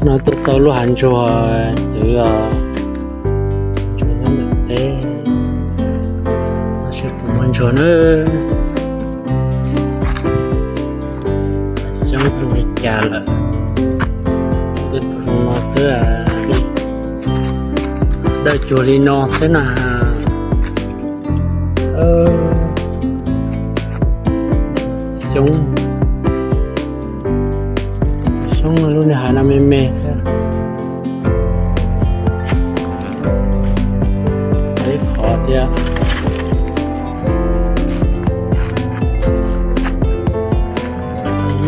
No tuaj xauj lub hav ntsuag txwv os, ntsuag nyob ntawm teb, no seb puas muaj ntsuag na. Xyoob zoo li cas lawm, twb zoo no xwb, dawb cuag li no xwb na. Xyoob, xyoob lub niag hav no me me xwb. Ib qhov thiab.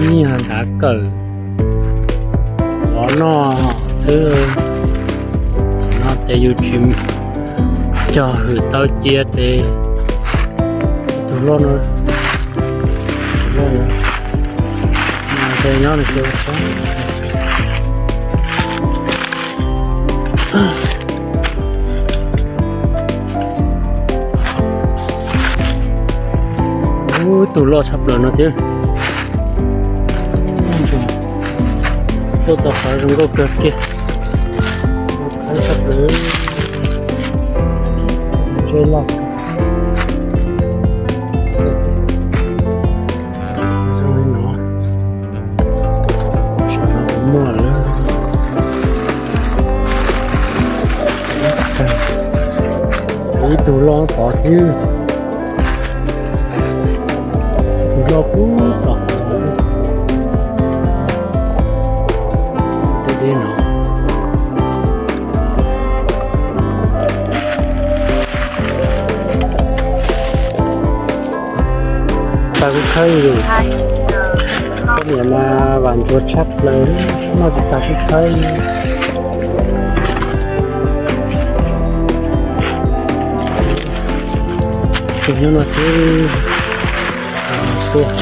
Ib yam ntav kawm los noj xwb. No ces yus tsis cog hwm tau cia ces tus loj no, tus loj no, no ces nyob no ces ib tug loj tshaj plaws no thiab. Tuaj tau qhov zoo nkauj kawg kiag. Qhov tshaj plaws, ntsej loj. Zoo li no, saum no kuv muaj lawm. Ib tug loj tod thiab. Tus loj puag tom deb deb no. Tag kub khawb li, koj niam mas vam ntsuag tshaj plaws, noj tsis tag kub khawb li. Tus nyob no xwb, tuaj,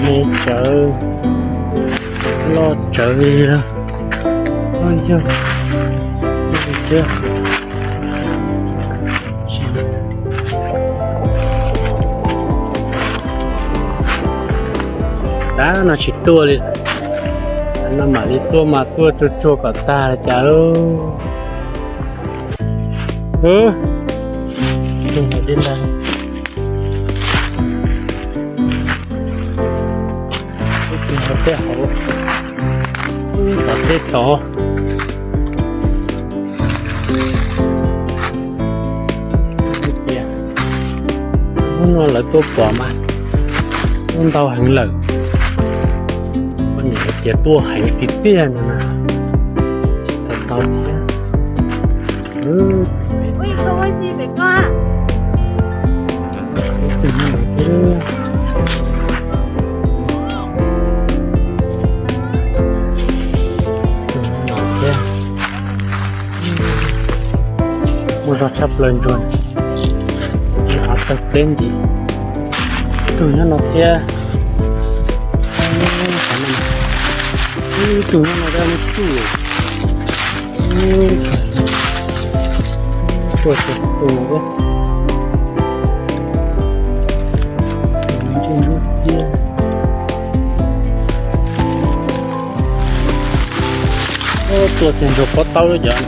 me tsawv, loj tsawv li lawm. Yog, tab no tsis tuaj li, no mam li tuaj mas tuaj tsuag tsuag kom tag li cas lauj. Tus hauv tej ntag, tus hauv tej hauv, tom tej tod. Hnub no lawv tuaj pom mas tuaj ntau heev lawm. Koj niam hais tias tuaj heev tiag tiag no na, tsis tau tau thiab. Muaj zog tshaj plaws ntsuag, av tawg teb nti. Ib tug nyob no thiab. Ib tug nyob no dab muab tsuj. Tuaj tsis tu, tus ntsuj ntsuj xiab. Tuaj tiag ntsuag pob taub cov.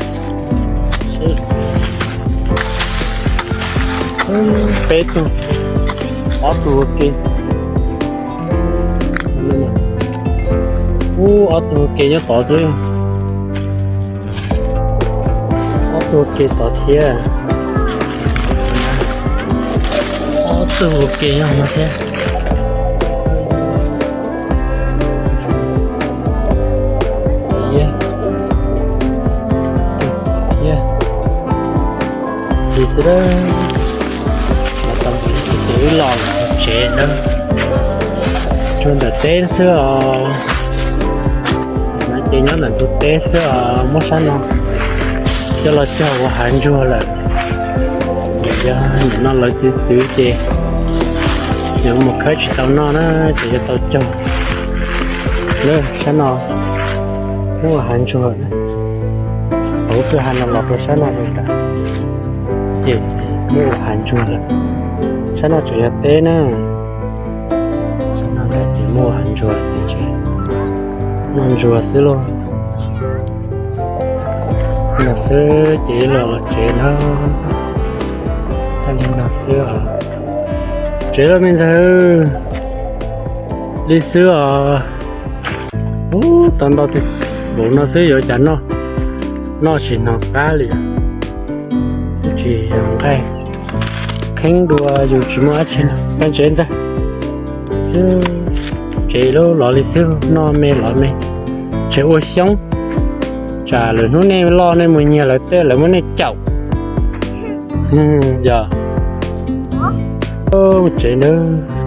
Peb tug, ob tug ua ke. Ub, ob tug ua ke nyob tod xwb. Ob tug ua ke tod thiab. Ob tug ua ke nyob no thiab. Thiab, thiab li xwb, los tau ces wb los tsev na. Ntsuag ntawm teb xwb os. Ces nyob ntawm ntug teb xwb os, muab sab no coj los cog ua hav ntsuag lawm. Yog nim no lawv txwv txwv ces yuav mus khawb tsis tau noj na, ces yuav tau cog. Lawm sab no muab ua hav ntsuag. Hauv kwj ha no los rau sab no rau tas, ces muab ua hav ntsuag lawm. Sab no tseem yog teb na. Ua ntsuag, noj ntsuag xwb lauj. No xwb ces los los tsev na. Li no xwb os. Tsev lawm me ntxhais. Li xwb os. Ub, tau ntau tiag. Npaum no xwb yuav cas noj, noj tsis hnoos qab li. Twb tsis yog nqaij, kheeb dua yus tsis muaj dab tsi no. Peb tsev ntxawg xwb, tsev lub los li xwb, noj me los me, tsev ua xyoob. Tsam lwm hnub nej loj nej mus nyiag lawv tej lawv muab nej caum. Yog, tsev nawb.